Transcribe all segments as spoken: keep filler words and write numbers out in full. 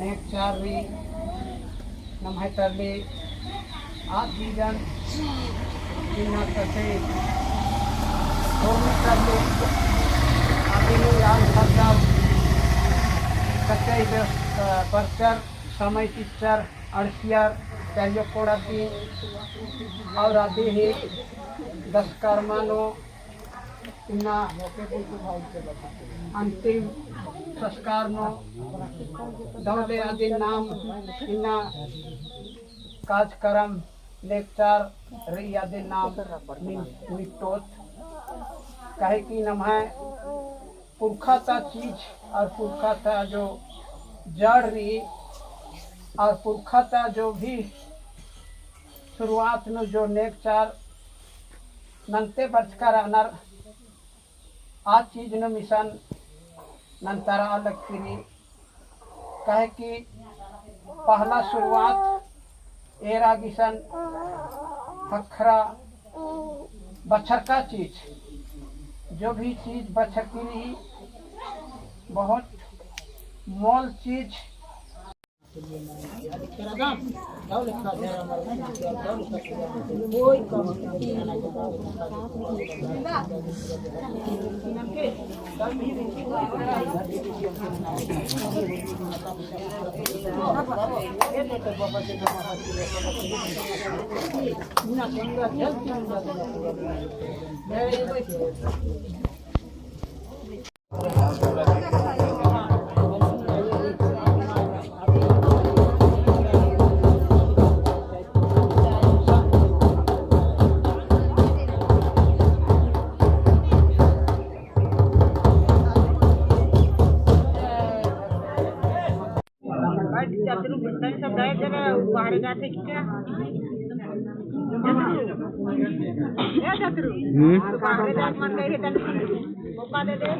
नेगचार रई नम्है तरले आ चीजन इन्ना कत्थे उर्मी तरले अदिन यान खर्चा कत्थे इदे, अ, परचर समय चिच्चर अंड़सियर चाहे कोड़ाती और अदी ही दसकर्मा नू इन्ना अंतिम संस्कार नू दव ले अदिन नाम इन्ना कार्यक्रम नेगचार रई अदिन नाम नि-, नित्तोत। काहे कि नम्है पुरखा ता चीज और पुरखा ता जो जड़ रई और पुरखा ता जो भी शुरुआत नू जो नेगचार नन्ते बरचका रअनर आ चीज नू मिसन नन्तारआ लक्की रई। काहे कि पहला शुरुआत एरा गे इसन ख़क्खरा बछरका चीज, जो भी चीज बछरकी रई, बहुत मोल चीज। चतुरु बुझते सब गए जरा बाहर जाते क्या? चतुरु। ए चतुरु। हम्म। बाहर जाते मन गए थे तन। मौका दे दे।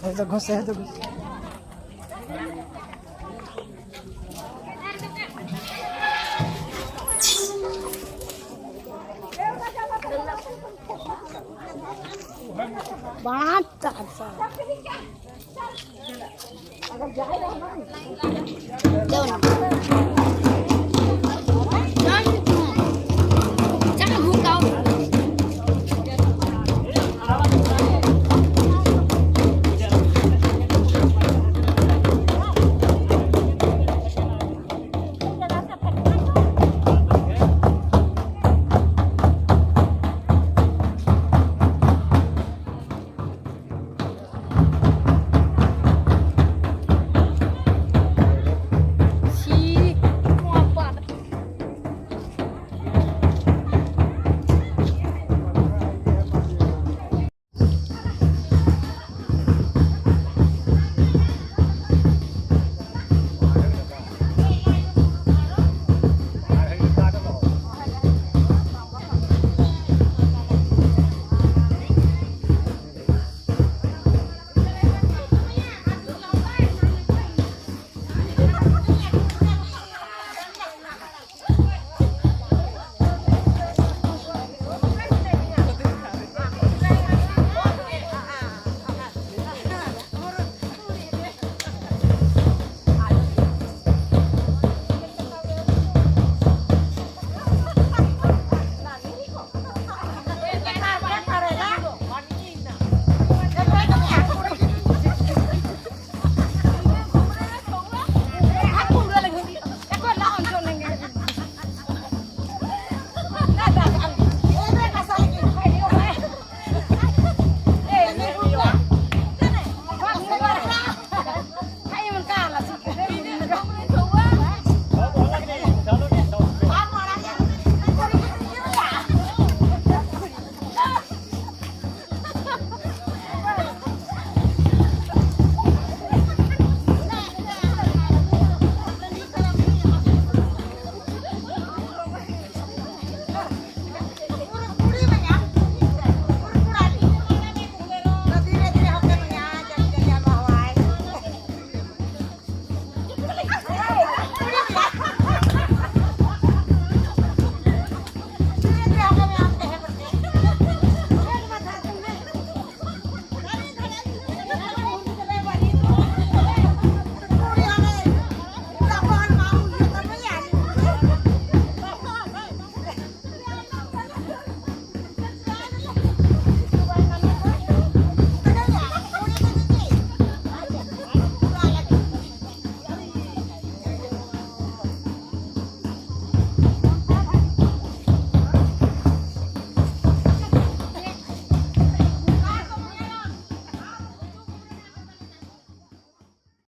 है तो घुस, है तो घुस। बात